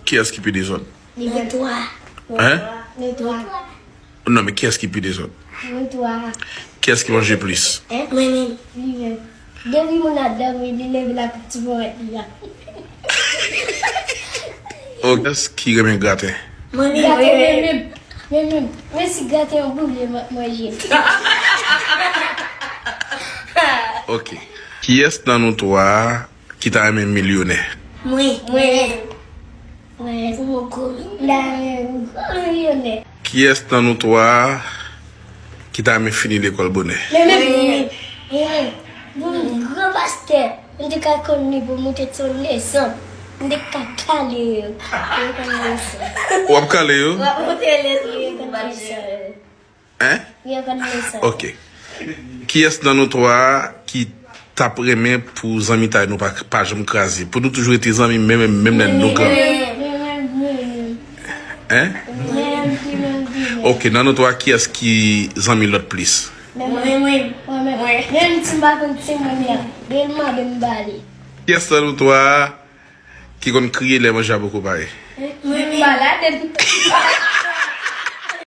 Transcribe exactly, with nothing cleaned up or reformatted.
Kiyès ki pi dezòd? Nou twa. Hein? Nou twa. Non, men kiyès ki pi dezòd? Nou twa. Kiyès ki manje plis? Hein? Mwen menm. Li menm. Depi moun la dòmi, li leve la pou ti mwen li a. Ok. Kiyès ki renmen graten? Mwen menm. Graten mwen menm. Mwen menm. Mwen si graten an boule m ap manje. Ok. Kiyès nan nou twa a ki ta renmen milyonè? Mwen. Mwen. Mwen. Pou mwen gwo. M ta renmen gwo milyonè. Kiyès nan nou twa a ki ta renmen fini lekòl bonè? Mwen menm. Mwen menm. Mwen menm. Gran pastè. M te ka konn li pou moute sou leson. M te ka kale yo. Yo konn leson. W ap kale yo? W ap moute leson. Yo konn leson. Hein? Yo konn leson. Ok. Kiyès nan nou twa a ki t ap renmen pou zanmitay nou pa, pa janm kraze? Pou nou toujou rete zanmi, menm, menm lè nou gran. Mwen menm, mwen menm. Hein? Mwen menm, mwen menm. Ok, nan nou twa, kiyès ki zanmi lòt plis? Mwen menm. Mwen menm. Menm si m pa konn se mwen menm. Gen mande m bale. Kiyès nan nou twa a ki konn kriye lè manje a poko pare? Mwen menm. Malad.